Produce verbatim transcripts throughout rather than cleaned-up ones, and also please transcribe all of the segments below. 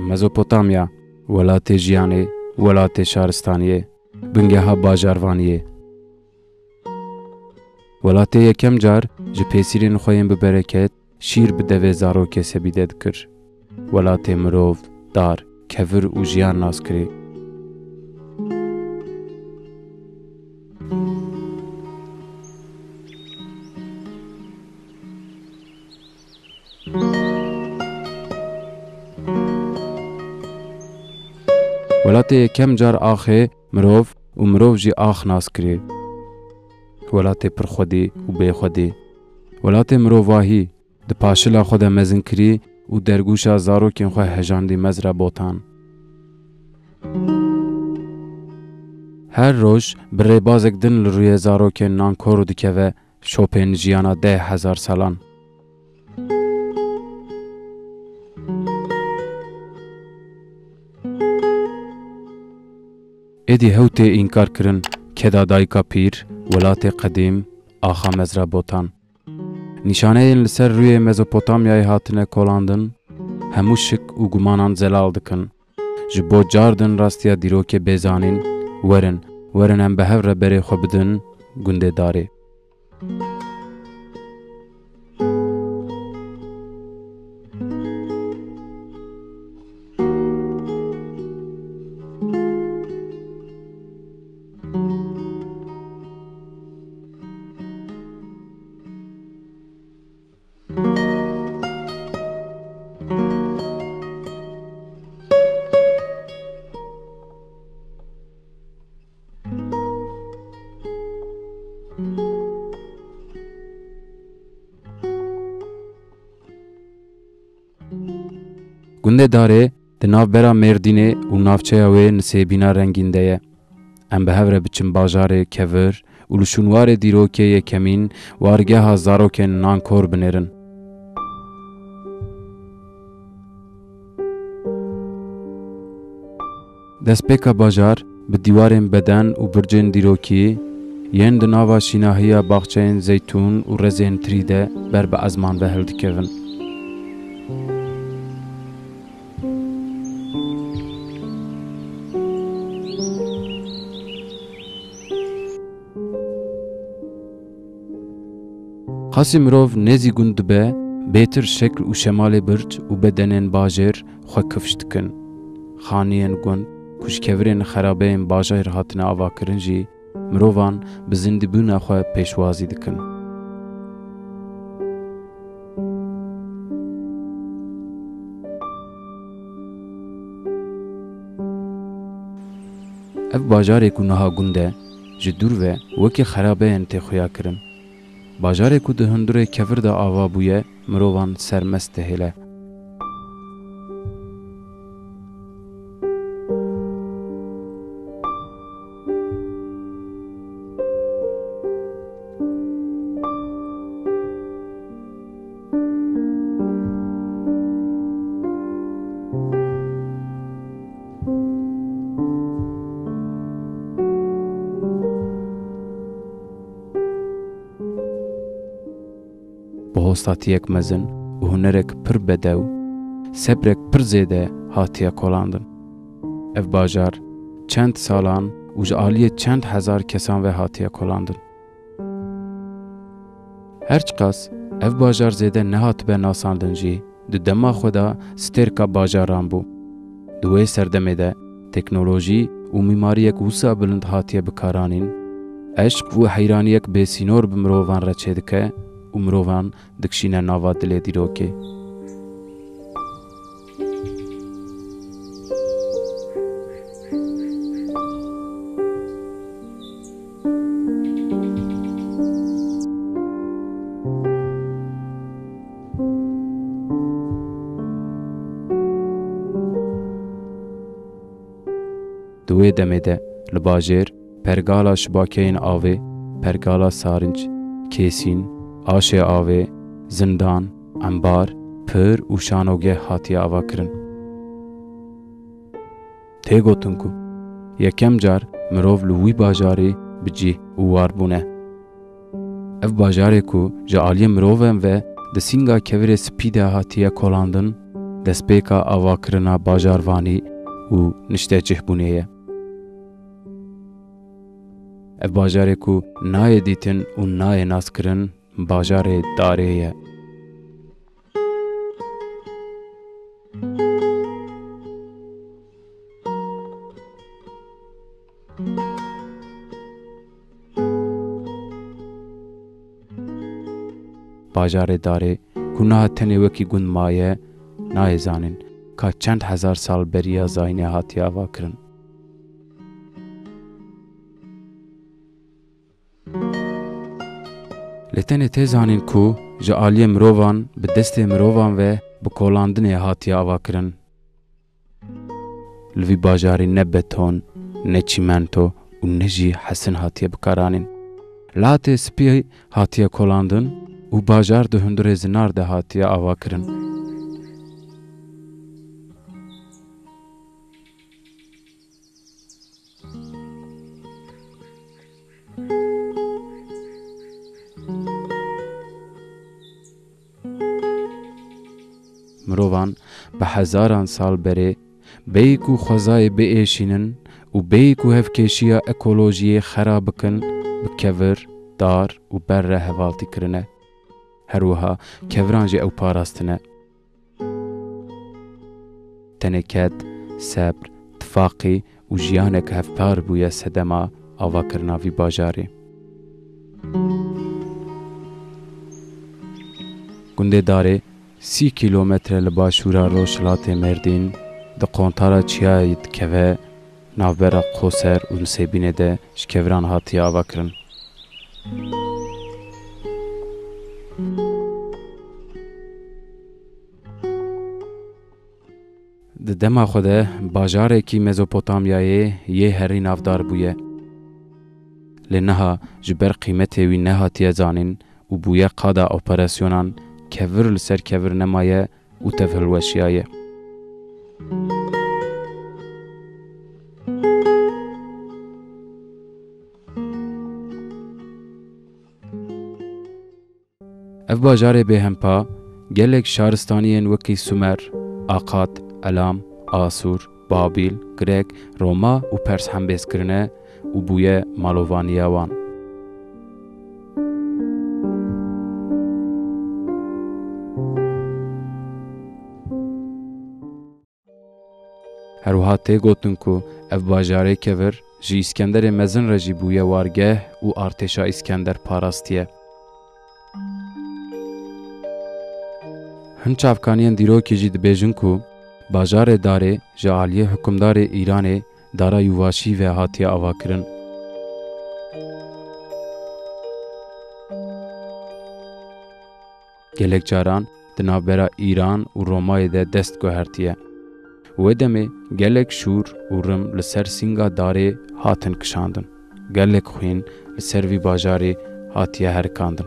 Mezopotamya, welatê jiyanê, welatê şaristaniyê, bingeha bajarvaniyê. Welatê yekem car ji pêsîrên xwe yên bi bereket şîr bi devê zarokê sebîde dikir. Welatê mirov, dar, kevir û jiyan nas kirî. Welatê yekem car axê mirov û mirov jî ax nas kirî. Welatê pir xwedî û bêxwedî. Welatê mirovahî di paşila xwe de mezin kirî û dergûşa zarokên xwe hejandî mezra botan. Her roj bi rêbazek din li rûyê zarokên nankor dikeve şopên jiyana deh hezar salan. Êdî hew tê înkar kirin, keda dayika pîr, welatê qedîm, axa mezra botan. Nîşaneyên li ser rûyê Mezopotamyayê hatine kolandin, hemû şik û gumanan zelal dikin. Ji bo cardin rastiya dîrokê bê zanîn, werin, werin em bi hev re berê xwe bidin gundê Darê. Gundê Darê di navbera Mêrdînê û navçeya wê nisêbîna rengîn de ye. Em bi hev re biçin bajarê kevir û li şûnwarê dîrokê yekemîn wargeha zarokên nankor binêrin. Destpêka bajar bi dîwarên beden û bircên dîrokî yên di nava şînahiya baxçeyên zeytûn û rezên tirî de ber bi ezman ve hildikevin. Qasî mirov nêzî gund dibe, bêtir şekl û şemalê birc û bedenên bajêr xwe kifş dikin. Xaniyên gund ku ji kevirên xerabeyên bajêr hatine avakirin jî mirovan bi zindîbûna xwe pêşwazî dikin. Ev bajarê ku niha gund e, ji dûr ve wekî xerabeyên tê xuya kirin. Bajarê ku di hundurê kevir de ava bûye, mirovan sermest dihêle. Bi hostatiyek mezin û hunerek pir bedew, sebrek pir zêde hatiye kolandin. Ev bajar çend salan û ji aliyê çend hezar kesan ve hatiye kolandin. Her çiqas ev bajar zêde nehatibe nasandin jî, di dema xwe de stêrka bajaran bû. Di wê serdemê de teknolojî û mîmariyek wisa bilind hatiye bikaranîn, eşq û heyraniyek bêsînor bi mirovan re çêdike û mirovan dikişîne nava dilê dîrokê. Di wê demê de li bajêr pergala şibakeyên avê, pergala sarinc, kêsîn, aşê avê, zindan, embar, pir û şanogeh hatiye avakirin. Tê gotin ku yekem car mirov li wî bajarî bi cih û war bûne. Ev bajarê ku ji aliyê mirovan ve di sînga kevirê spî de hatiye kolandin, destpêka avakirina bajarvanî û niştecihbûnê ye. Ev bajarê ku nayê dîtin û nayê naskirin, bajarê Darê ye. Bajarê Darê ku niha tenê wekî gund maye, nayê zanîn ka çend hezar sal beriya zayînê hatiye avakirin. Lê tenê tê zanîn ku ji aliyê mirovan bi destê mirovan ve bi kolandinê hatiye avakirin. Li vî bajarî ne beton, ne çîmento û ne jî hesin hatiye bikaranîn. Latê spî hatiye kolandin û bajar di hundirê zinar de hatiye avakirin. Mirovan bi hezaran sal berê bêyî ku xwezayê biêşînin û bêyî ku hevkêşiya ekolojiyê xera bikin, bi kevir, dar û ber re hevaltî kirine. Her wiha keviran jî ew parastine. Tenê ked, sebr, tifaqî û jiyanek hevpar bûye sedema avakirina vî bajarê. Gundê Darê sî kîlometre li başûra rojhilatê Mêrdîn, di qontara çiyayê dikeve, navbera Qoser û Nisêbînê de ji keviran hatiye avakirin. Di dema xwe de bajarekî Mezopotamyayê yê herî navdar bûye. Lê niha ji ber qîmetê wî nehatiye zanîn û bûye qada operasyonan, kevir li ser kevir nemaye û tev hilweşiyaye. Ev bajarê bêhempa gelek şaristaniyên wekî Sumer, Aqad, Elam, Asûr, Babîl, Grek, Roma û Pers hembêz kirine û bûye malovaniya wan. Her wiha tê gotin ku ev bajarê kevir ji Îskenderê Mezin re jî bûye wargeh û artêşa Îskender parastiye. Hin çavkaniyên dîrokî jî dibêjin ku bajarê Darê ji aliyê hukimdarê Îranê Dara Yuvaşî ve hatiye avakirin. Gelek caran di navbera Îran û Romayê de dest guhertiye. Wê demê gelek şûr û rim li ser sînga Darê hatin kişandin. Gelek xwîn li ser vî bajarê hatiye herikandin.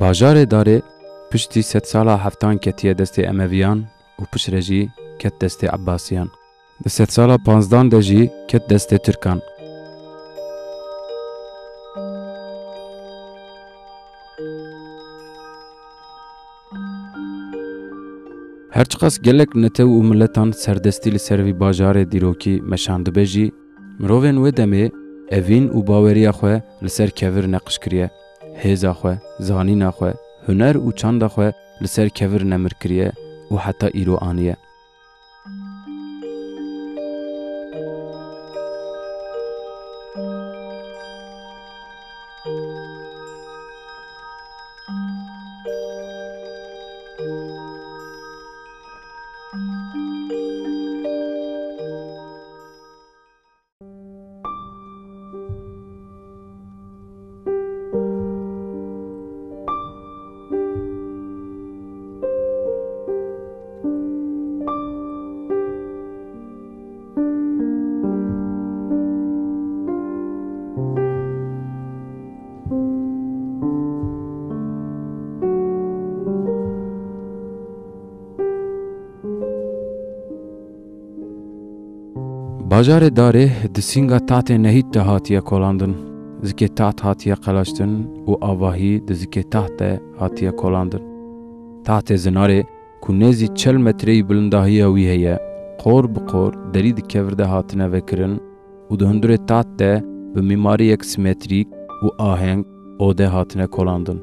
Bajarê Darê piştî sedsala heftan ketiye destê Emeviyan û piştre jî ket destê Ebbasiyan. Di sedsala panzdan de jî ket destê Tirkan. Her çiqas gelek netew û miletan serdestî li ser vî bajarê dîrokî meşandibe jî, mirovên wê demê evîn û baweriya xwe li ser kevir neqij kiriye. Hêza xwe, zanîna xwe, huner û çanda xwe li ser kevir nemir kiriye û heta îro aniye. Bajarê Darê di sînga tahtê Nehîd de hatiye kolandin. Zikê taht hatiye qelaştin û avahî di zikê taht de hatiye kolandin. Tahtê Zinarê ku nêzî çel metreyî bilindahiya wî heye, qor bi qor derî di kevir de hatine vekirin û di hundirê taht de bi mîmariyek simetrîk û aheng ode hatine kolandin.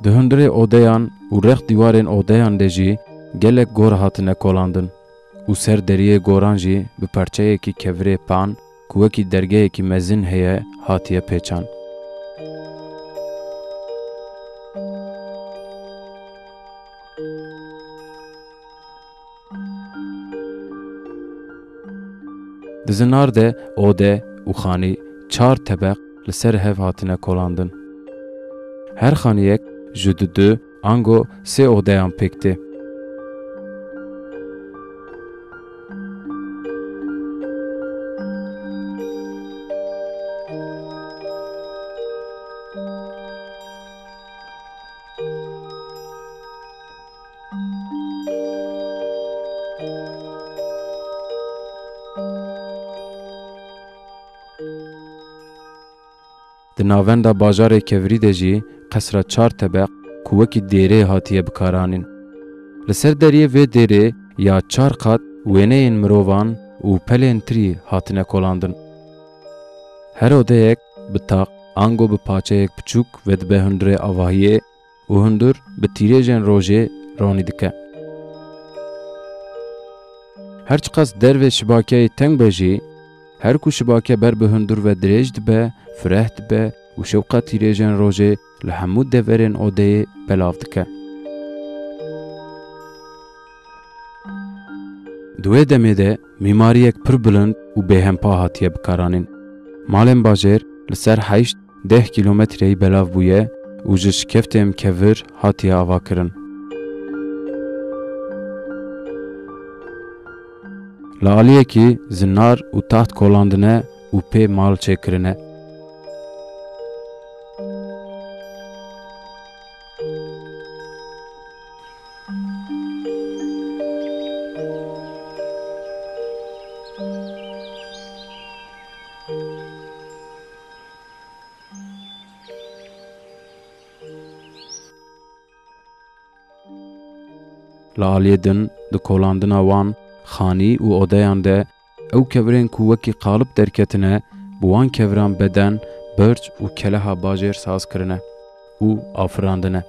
Di hundirê odeyan û rex dîwarên odeyan de jî gelek gor hatine kolandin û ser deriyê goran jî bi parçeyekî kevirê pan ku wekî dergeyekî mezin heye hatiye pêçan. Di Zinar de ode û xanî çar tebeq li ser hev hatine kolandin. Her xaniyek ji du du ango sê odeyan pêk tê. Di navenda bajarê kevirî de jî qesra çar tebeq ku wekî dêrê hatiye bikaranîn. Li ser deriyê vê dêrê ya çar qat wêneyên mirovan û pelên tirî hatine kolandin. Her odeyek bi taq ango bi paçeyek biçûk vedibe hundirê avahiyê û hundir bi tîrêjên rojê ronî dike. Her çiqas dervê şibakeyê teng be jî, her ku şibake ber bi hundir ve dirêj dibe, fireh dibe û şewqa tîrêjên rojê li hemû deverên odeyê belav dike. Di wê demê de mîmariyek pir bilind û bêhempa hatiye bikaranîn. Malên bajêr li ser heşt deh kîlometreyî belav bûye û ji şikeftên kevir hatiye avakirin. Li aliyekî zinar û taxt kolandine û pê mal çêkirine. Li aliyê din di kolandina wan xanî û odeyan de ew kevirên ku wekî qalib derketine, bi wan keviran beden, birc û keleha bajêr saz kirine û afirandine.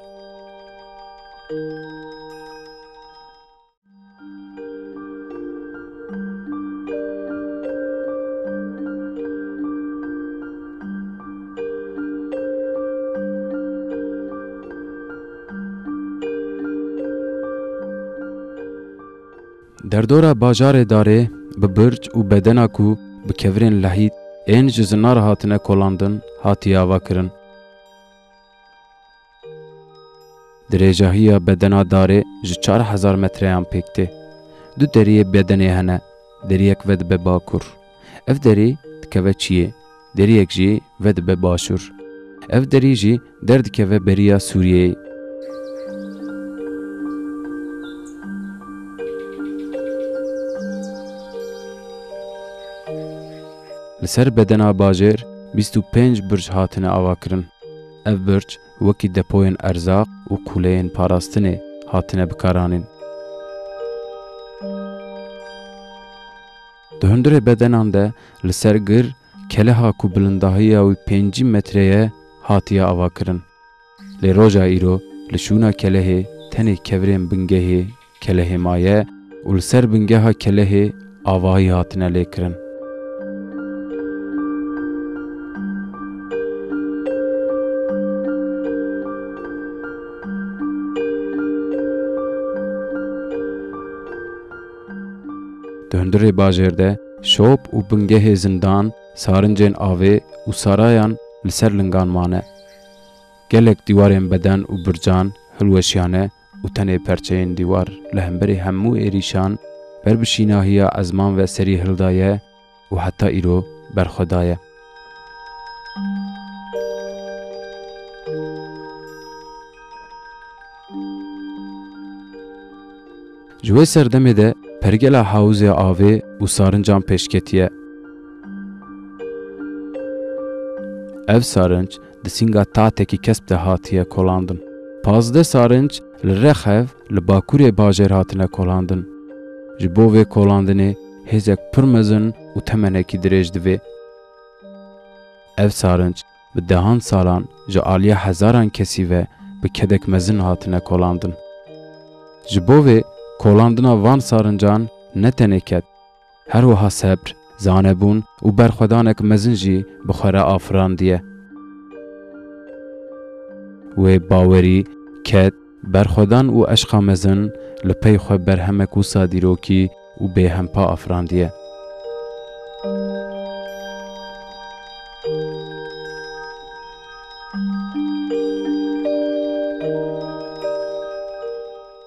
Derdora bajarê Darê bi birc û bedena ku bi kevirên lehît ên ji zinar hatine kolandin hatiye avakirin. Dirêjahiya bedena Darê ji çar hezar metreyan pêk tê. Du deriyê bedenê hene, deriyek vedibe bakur. Ev derî dikeve çiyê, deriyek jî vedibe başûr. Ev derî jî derdikeve beriya Sûriyeyê. Li ser bedena bajêr bîst û pênc birc hatine avakirin. Ev birc wekî depoyên erzaq û qûleyên parastinê hatine bikaranîn. Di hundirê bedenan de li ser gir keleha ku bilindahiya wî pêncî metre ye hatiye avakirin. Lê roja îro li şûna kelehê tenê kevirên bingehê kelehê maye û li ser bingeha kelehê avahî hatine lêkirin. Di hundirê bajêr de şop û bingehê zindan sarincên avê û sarayan li ser lingan mane. Gelek dîwarên beden û bircan hilweşiyane û tenê perçeyên dîwar li hemberî hemû êrîşan ber bi şînahiya ezman ve serî hildaye û heta îro berxwe daye. Ji wê serdemê de pergela hawizê avê û sarincan pêşketiye. Ev sarinc di sînga tatekî kesp de hatiye kolandin. Pazdeh sarinc li Rexev li bakurê bajêr hatine kolandin. Ji bo vê kolandinê hêzek pir mezin û temenekî dirêj divê. Ev sarinc bi dehan salan ji aliya hezaran kesî ve bi kedek mezin hatine kolandin. Ji bo vê kolandina van sarincan ne tenê ked, her wiha sebr, zanebûn û berxwedanek mezin jî bi xwe re afirandiye. Wê bawerî, ked, berxwedan û eşqa mezin li pey xwe berhemek wisa dîrokî û bêhempa afirandiye.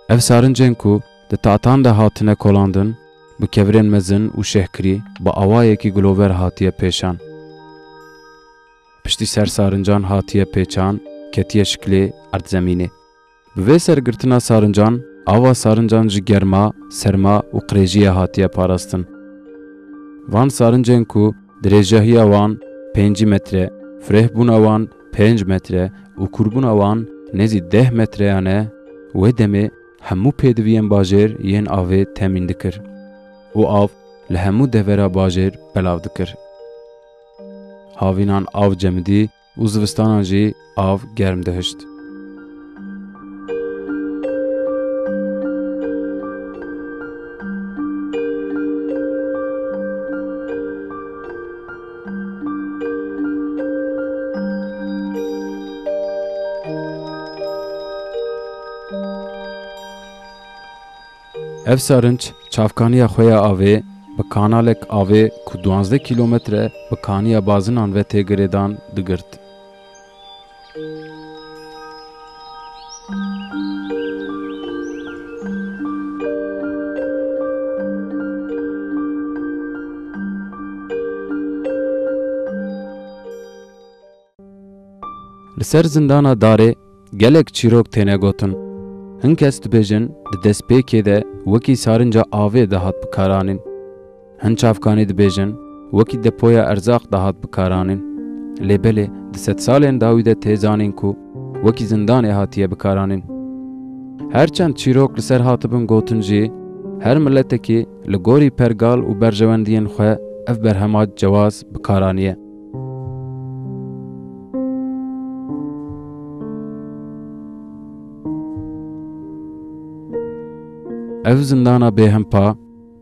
Ev sarincên ku di tatan de hatine kolandin, bi kevirên mezin û şehkirî bi awayekî gulover hatiye pêşan. Piştî ser sarincan hatiye pêçan, ketiye şikilê erdzemînê. Bi vê sergirtina sarincan, ava sarincan ji germa, serma û qirêjiyê hatiye parastin. Van sarincên ku dirêjahiya wan pêncî metre, firehbûna wan pênc metre û kûrbûna wan nêzî deh metreyan e, wê demê hemû pêdiviyên bajêr yên avê temîn dikir û av li hemû devera bajêr belav dikir. Havînan av cemidî û zivistanan jî av germ dihişt. Ev sarinc çavkaniya xwe ya avê bi kanalek avê ku duwazdeh kîlometre bi kaniya bazinan ve tê girêdan digirt. Li ser zindana darê gelek çîrok têne gotin. Hin kes dibêjin di destpêkê de wekî sarinca avê dihat bikaranîn. Hin çavkanî dibêjin wekî depoya erzaq dihat bikaranîn. Lê belê di sedsalên dawî de tê zanîn ku wekî zindanê hatiye bikaranîn. Her çend çîrok li ser hatibin gotin jî, her miletekî li gorî pergal û berjewendiyên xwe ev berhema cewaz bikaranîye. Ev zindana bêhempa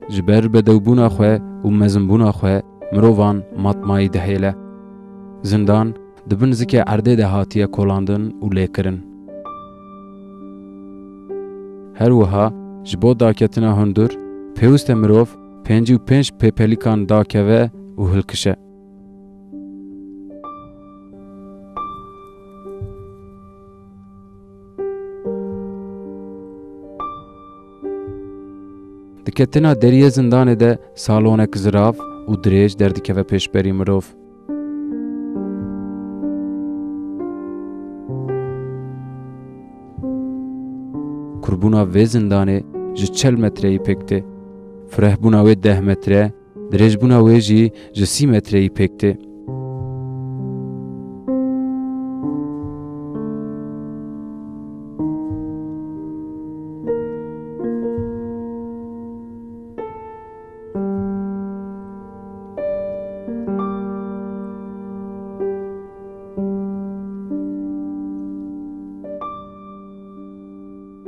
ji ber bedewbûna xwe û mezinbûna xwe mirovan matmayî dihêle. Zindan di bin zikê erdê de hatiye kolandin û lêkirin. Her wiha ji bo daketina hundir pêwist e mirov pêncî û pênc pêpelîkan dakeve û hilkişe. Di ketina deriyê zindanê de salonek zirav û dirêj derdikeve pêşberî mirov. Kurbûna vê zindanê ji çel metreyî pêk tê. Firehbûna wê deh metre, dirêjbûna wê jî ji sî metreyî pêk tê.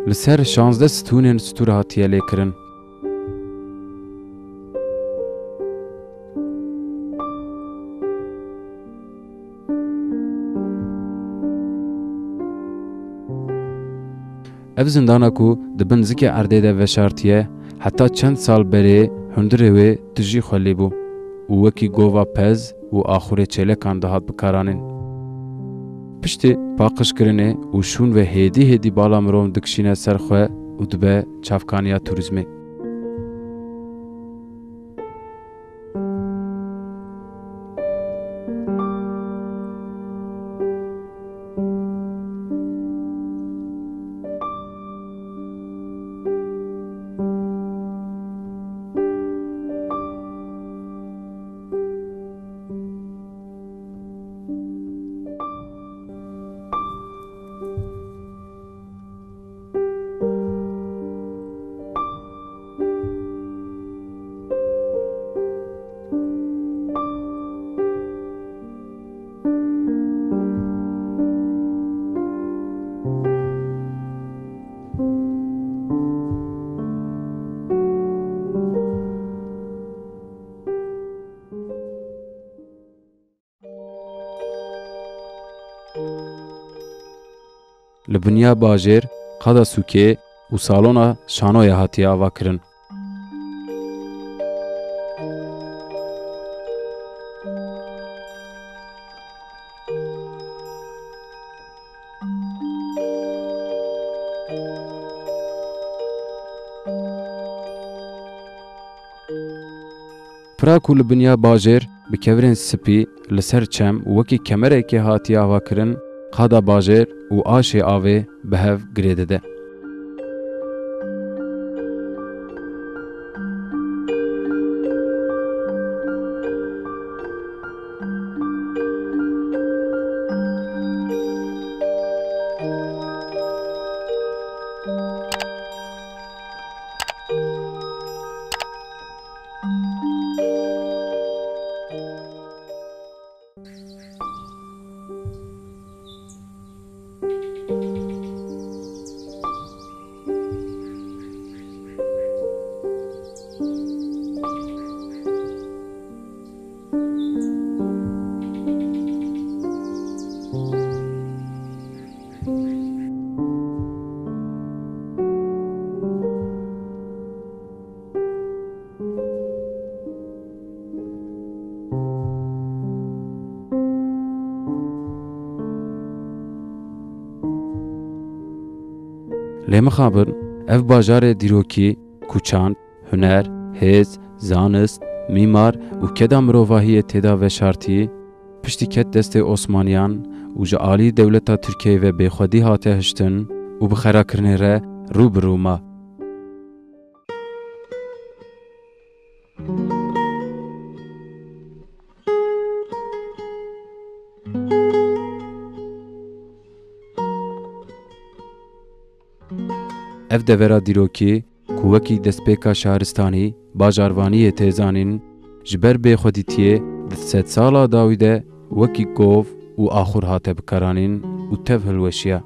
Li ser şazdeh stûnên stûr hatiye lêkirin. Ev zindana ku di bin zikê erdê de veşartiye, heta çend sal berê hundirê wê tijî xwe lê bû. û wekî gova pez û axurê çêlekan dihat bikaranîn. Piştî paqijkirinê û şûn ve hêdî hêdî bala mirov dikişîne ser xwe û dibe çavkaniya turîzmê. Li binya bajêr, qada sûkê û salona şanoyê hatiye avakirin. Pira ku li binya bajêr bi kevirên spî li ser çem û wekî kemerekê hatiye avakirin, qada bajêr û aşê avê bi hev girê dide. Lê mixabin, ev bajarê dîrokî, ku çand, huner, hêz, zanist, mîmar û keda mirovahiyê tê de veşartî, piştî ket destê Osmaniyan û ji alî dewleta Tirkiyeyê ve bêxwedî hate hiştin û bi xerakirinê re rû bi rû ma. Ev devera dîrokî ku wekî destpêka şaristanî, bajarvaniyê tê zanîn, ji ber bêxwedîtiyê di sedsala dawî de wekî gov û axur hate bikaranîn û tev hilweşiya.